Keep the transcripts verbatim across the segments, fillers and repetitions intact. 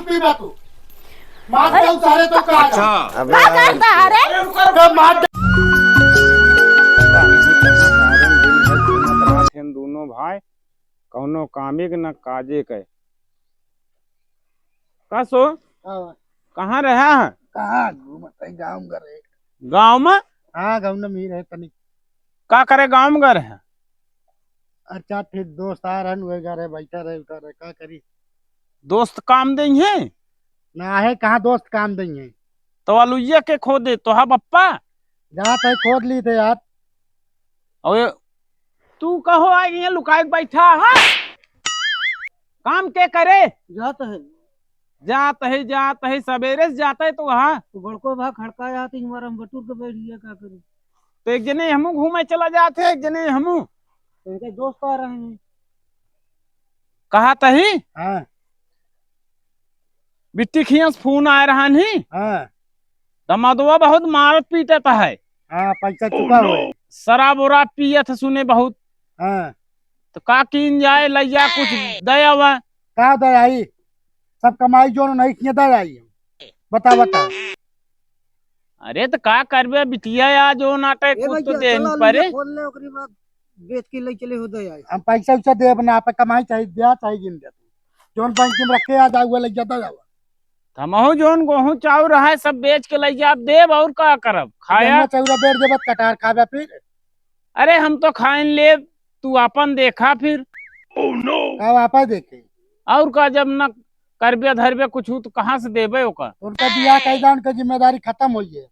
पीबा तू। मार दे उतारे तो का? अच्छा। अबे का यार। करता है रे? अरे रुको, रुको, मार दे। इन दोनों भाई कौनो कामे के न काजे के। का सो? हाँ। कहाँ रहा है? कहाँ घूमत है? गाँव में रहे। गाँव में? हाँ, गाँव में ही रहे तनी। का करे गाँव में गए रहे? अच्छा, फिर दोस्त आ रहन, वही घरे बैठा रहे, उठा रहे, का करी? दोस्त काम देइहैं? ना है, कहाँ दोस्त काम देइहैं? तो अलुइया के खोदे, तोहा बप्पा? जात है, खोद ली थे यार। अबे, तू कहो आ गया लुकाए के बैठा है? काम के करे? जात है। जात है, जात है, सबेरे से जात है तो वहाँ। तो बड़को भाग खड़का जात है, हमारा हम बटुर के बैठ गया, का करी? तो एक जने हमू घूमे चला जात है, एक जने हमू। उनके दोस्त आ रहे हैं। कहा तही? हाँ। बिट्टी खिया से फोन आए रहा नहीं? हाँ। दमादवा बहुत मारत पीटत है। हाँ, पैसा चुका हुआ है। शराब उराब पियत है सुने बहुत। हाँ। तो का कीन जाए, लइया कुछ दे आवा। का दे आई? सब कमाई जो नहीं किए दे आई। बता, बता। अरे तो का करबे बिटिया, या जो नाटक ए कुछ तो भैया, देन चला परे। लइया खोल ले, ओकरी बाद बेच के ले चले हो दे आई। हम पैसा उसा देब ना, आप कमाई चाहे द्या, चाहे गिन दे। जौन बैंक में रखे आ जाए, वो लइया दे आवा। हमहू जौन गोहूँ चाउर है, सब बेच के लइया देब, और का करब? खाया। गेहूं चाउर बेच देब, कटार खाबे फिर। अरे हम तो खाइन लेब, तू आपन देखा फिर। अब आपा देखे। और का, जब न करबे धरबे कुछ तो कहाँ से देबे ओका? उनका बियाह कई दा, उनका जिम्मेदारी खत्म होई है।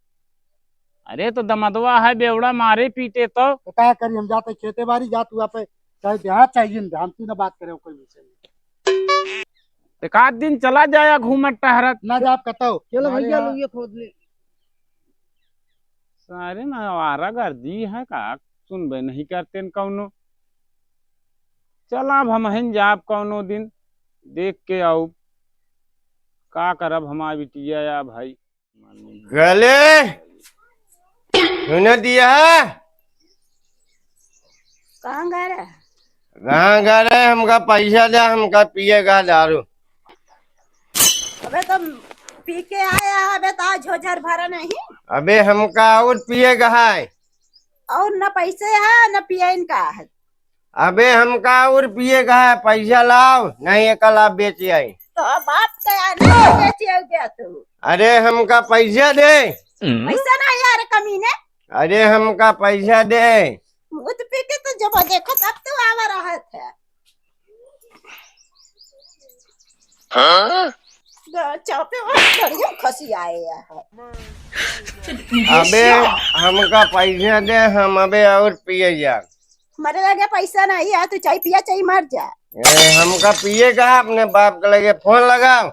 अरे तो दमदवा है बेवड़ा मारे पीटे तो। तो का करी, हम जाते खेते बारी, जा तू आपे चाहे देहा चाहे जिन, हम तीनों बात करे कोई विषय नहीं। एक आध दिन चला जाया घूमत टहरत। ना जाब कतौ। चलो भैया, लो ये खोद ले। सारे ना आवारा गर्दी है का, सुनबे नहीं करते न कौनो। चला अब हमहिन जाब कौनो दिन, देख के आउब। का करब हमार बिटिया या भाई। गले? सुने दिया? कहाँ गए रहे? कहाँ गए रहे? हमका पैसा दे, हमका पिए का दारू। अबे तुम पी के आया है, अबे तो आज झोझर भरा नहीं। अबे हमका और पिए का है। और न पैसे है, न पिए इनका है। अबे हमका और पिए का है, पैसा लाओ, नहीं एकला बेच आई। तो बाप का यार नहीं बेच आई दे तू। अरे हमका पैसा दे। पैसा नहीं यार कमीने। अरे हमका पैसा दे। मुँह पी के तो जब देखो तब तो आवा रहत है। हाँ? ग-, चापे और बढ़िया खसी आए हैं। अबे हमका पैसा दे, हम अबे और पिए जा। हमारे लगे पैसा नहीं है, तू चाहे पिया चाहे मर जा। ए, हमका पिए का, अपने बाप के लगे फोन लगाओ।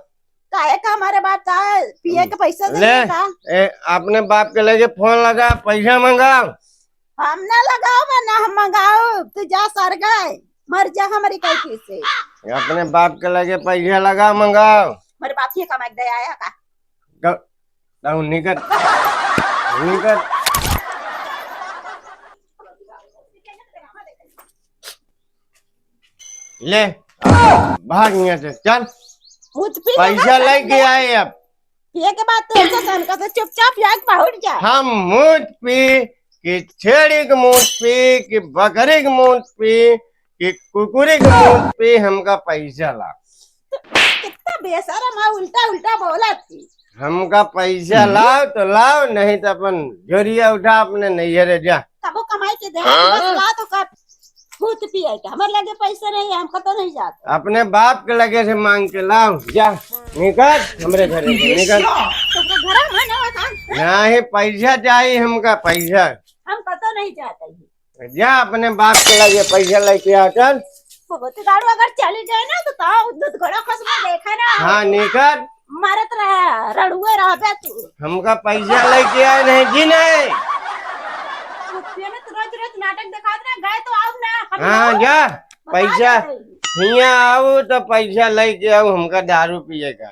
काहे का हमारे बाप का पिए के पैसा ले, देने का? ए, अपने बाप के लगे फोन लगा, पैसा मंगाओ। हम ना लगाओ, ना हम मंगाओ, तू जा सर गए, मर जा हमारी गलती से। अपने बाप के लगे पैसा लगा, मंगाओ। हमारे बाप ये कमाई दे आया का? ग-, गाँव निकल, निकल। ले, भाग यहाँ से, चल। मुझ पे पैसा लगा लेके आए अब। ये के बात तो ऐसा सन का तो चुपचाप यहाँ से पहुँच जा। हम मूत पी, कि छेड़ी के मूत पी, कि बकरी के मूत पी, कि कुकुरी के मूत पी, हमका पैसा ला। कितना बेशरम है, उल्टा उल्टा बोला थी। हमका पैसा हम्म। लाओ तो लाओ, नहीं तो अपन झोरिया उठा अपने नैहरे जा। कबो कमाई के दे, हाँ? बस ला तो का भूत पिए के। हमारे लगे पैसा नहीं है, हम कतो नहीं जाते। अपने बाप के लगे से मांग के लाओ, जा, निकल हमरे घरे से, निकल। तो घर में ना था। नहीं, पैसा चाहिए हमका, पैसा। हम कतो नहीं जाते हैं। जा अपने बाप के लगे पैसा लेके आ, चल। बहुत गाड़ू अगर चली जाए ना तो ता उद्दत घोड़ा खसमा देखा ना। हाँ, निकल। मरत रहा, रड़ुए रहबे तू। हमका पैसा लेके आए नहीं जी, नहीं। ये ना तो रोज रोज नाटक दिखात रहा, गए तो आओ ना, हम हाँ, लोग जा, बता पैसा देते हैं। हियाँ आओ तो पैसा लेके आओ, हमका दारू पिए का।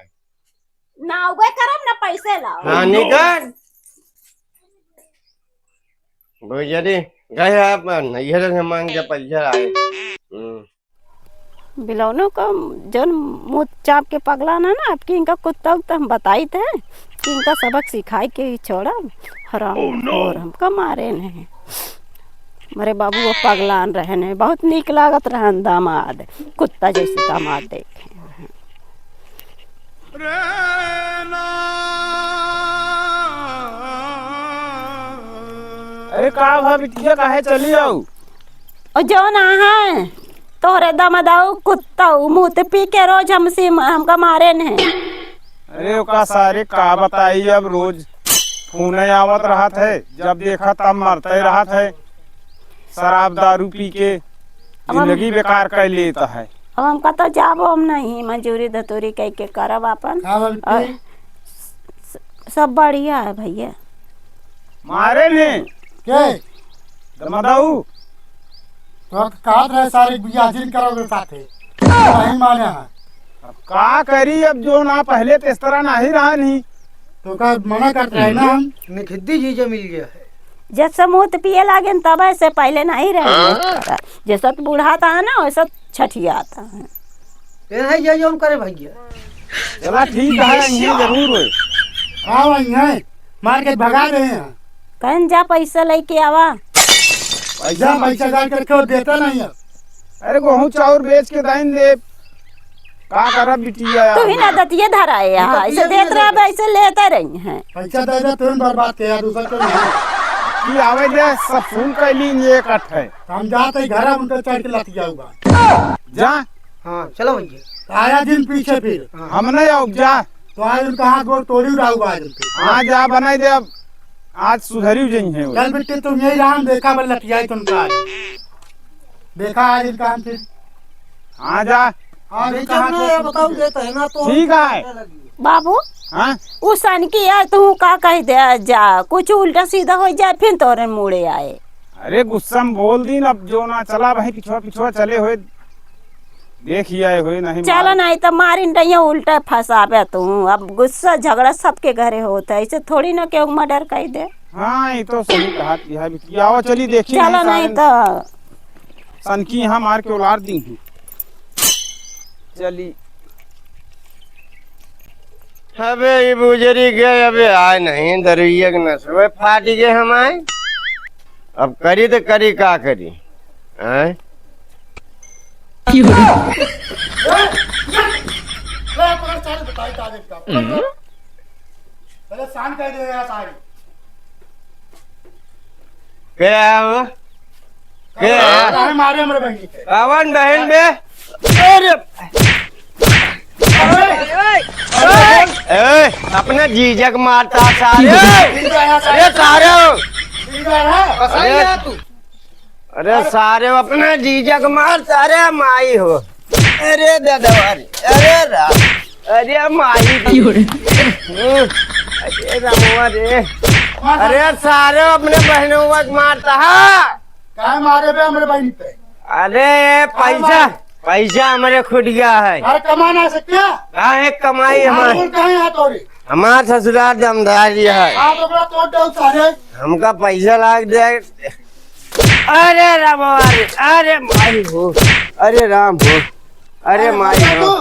ना उबे करब ना पैसे लाओ। हाँ, निकल। भैया रे, गए आप नैहर से मांग के पैसा आए। हम्म। बिलौनो का जौन मुँह चाप के पगलान है ना, अबकी इनका कुत्ता उत्ता हम बताइत है कि इनका सबक सिखाए के ही छोड़ब। हराम खोर, हमका मारे नहीं। मरे बाबू वो पगलान रहन है, बहुत नीक लागत रहन दामाद, कुत्ता जैसे दामाद देखे। अरे का भा बिटिया, काहे चली आऊ? ओ जौन आहे, तोहरे दमदाऊ कुत्ता, ऊ मुँह ते पी के रोज हमसे, हमका मारे न है। अरे ओका सारे का बताई, अब रोज फोन आवत रहत है, जब देखा तब मरते रहत है, शराब दारू पी के अब हम जिंदगी बेकार कर लेता है। अब हमका तो जाबो हम नहीं, मजूरी धतूरी कह के करब आपन। का बोलती? और स-, सब बढ़िया है भैया। मारे ने? के? दमदाऊ। तो कहत रहे सारे बियाह जिन करोगे साथे। नहीं माने हैं। अब का करी, अब जो ना पहले तो इस तरह नहीं रहा नहीं। तो का मना करत रहे ना हम? निखिद्दी जीजा मिल गया है। जब से मुँह पिए लागे न, तब ऐसे पहले नहीं रहे। जैसा तो बूढ़ा था ना, वैसा छठिया था। ये नहीं ये जौन करे भैया। चला ठीक है, ये जरूर होए। हाँ भाई, हैं। मार के भगा दे हैं। कहन जा पैसा लेके आवा। पैसा, पैसा जाके क्यों देता नहीं है? अरे गेहूं चाउर बेच के दाइन दे। का करब बिटिया? तू ही ना दतिये धराए यहाँ, ऐसे देत रहा, ऐसे लेते रही हैं। पैसा दे दे, तुरंत बर्बाद के यार, दूसरा क्यों नहीं? की आवे दे, सब सुन कैली ये इकट्ठे। हम जाते ही घर, उनका चढ़ के लतिया हुआ। जा। हाँ, चलो भैया। आया दिन पीछे फिर। हाँ। हम नहीं आउब, जा। तो आज उनका हाथ गोड़ तोड़ी उड़ाऊ आज उनके। हाँ, जा बनाई दे अब। आज सुधरी जइहैं वो। चल बिट्टी, तुम यही रहा, हम देखा बल लतियाई तुमका आज। देखा आज इनका हम फिर। हाँ, जा। आज इनका हाथ गोड़ तोड़ बताऊ के। देता है ना तो ठीक है। बाबू, हाँ? उ सनकी है, तू का कह दे जा, कुछ उल्टा सीधा हो जाए, फिर तोरे मुड़े आए। अरे गुस्सा में बोल दीन, अब जो ना चला भाई, पिछुआ पिछुआ चले होए, देख ही आए होए, नहीं चला मार। नहीं तो मारिन रहिया, उल्टा फंसावे तू। अब गुस्सा झगड़ा सबके घरे होता है, ऐसे थोड़ी ना केहू मर्डर कर दे। हाँ, ये तो सही कहा कि है बिटिया। आओ चली देखी चला नहीं नहीं सारे तो। सनकी यहाँ मार के उलार दी ही। चली। अबे ई बुजरी गए, अबे आए नहीं, दरुइया के नसवे फाटी गए हम आए। अब करी तो करी, का करी? आए? ले, पकड़, सारे बताई तारीफ का। पकड़, पकड़। पहले शांत कर दे यार सारे। के है वो? के है? काहे मारे हमरे बहिनी के? कवन बहिन बे? अरे! ए, अपने जीजा के मारता सारे। ए, सारे। अरे सारे, अपने जीजा के मारता, अरे माई हो। अरे दादा, अरे, अरे राम, अरे माई। अरे रामवा रे। अरे सारे, अपने बहनों के मारता है। काहे मारे बे हमरे बहिन पे? अरे पैसा, पैसा हमरे खुटिया है। अरे कमा ना सकते? काहे कमाई हमार? हमारे? हमार ससुराल जमदारी है। आप ओकरा तोड़ दो सारे। हमका पैसा लाग जाए। अरे राम, अरे, अरे माई हो, अरे राम हो, अरे माई हो।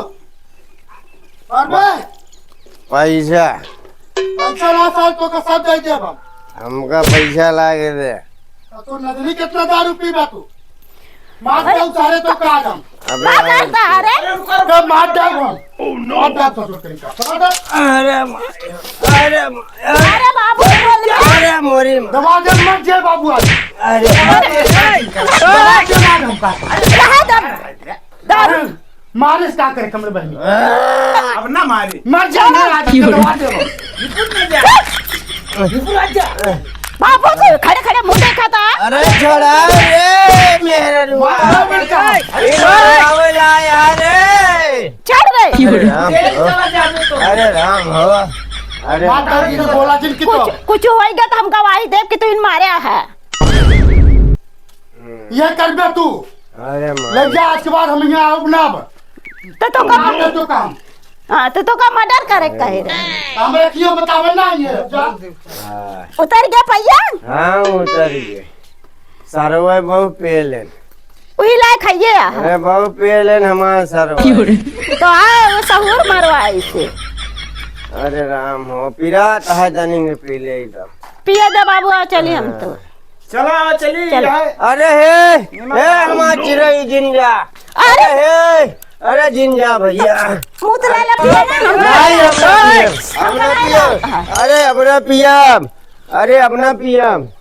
अरे बे। पैसा। पैसा ला साल तो का सब दे देब हम। हमका पैसा लागे दे। तो तू नदनी कितना दारू पीबा तू? मार दे सारे तो का दम। अबे मार दे सारे। तो मार दे हम। मार दे ससुर कहीं का। समझ? अरे माई, अरे माई, अरे बाबू, बोल बे। अरे मोरी माँ। दबा दे, मर जाए बाबू आज। अरे। अरे। दबा दे, मार हमका। अरे, रहा दम। दम। मारे से का करे कमरे बहनी? अब ना मारे। मर जा, मर आज, क्यों? दबा दे वो। निपुण नहीं जा। निपुण आ जा। बाबू, तू खड़े खड़े मुंह देखा था। अरे छोड़ा रे, मेरे रुआ। मार, मार, मार, मार। अरे, आवे ला यार रे। चढ़ रे। अरे राम हो। अरे राम हो। अरे माता जी ने बोला जिनकी तो। कुछ, कुछ होएगा तो हम गवाही देब कि तू इन मारे है। ये कर बे तू। अरे माँ। लग जा, आज के बाद हम यहाँ आउब ना अब। तो, तो का मर्डर तो काम। हाँ, तो, तो का मर्डर करे कहे रहे। हमें क्यों बतावे ना ये, जा। हाँ। उतर गया पहिया? हाँ, उतर गए। सरवे बहु पेल है। वही लायक है ये। अरे बाबू, पिए लेन हमार सर। तो आए, वो सहूर मरवा इसे। अरे राम हो, पिरात है, तनी में पी ले एकदम। पिए दे बाबू, आओ चली हम तो। हाँ। चला, चली, चल। अरे हे, हे, हमार चिरई जिन जा। अरे। अरे हे, अरे जिन जा भैया। मुँह तो ले ले, पिए ना। नहीं, हम ना पियब, हम ना पियब। अरे, हम ना पियब। अरे, हम ना पियब।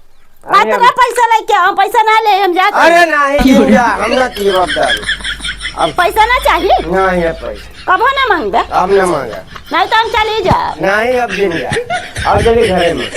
अरे, अतना पैसा लेके आओ, पैसा ना ले, हम जाते। अरे, नहीं, जिन जा, हम ना पियब अब दारू। अब पैसा ना चाहिए? नहीं है पैसा। कबो ना मांगबे? अब ना मांगा। नहीं तो हम चली जा। नहीं, अब जिन जा। अब चली घरे में।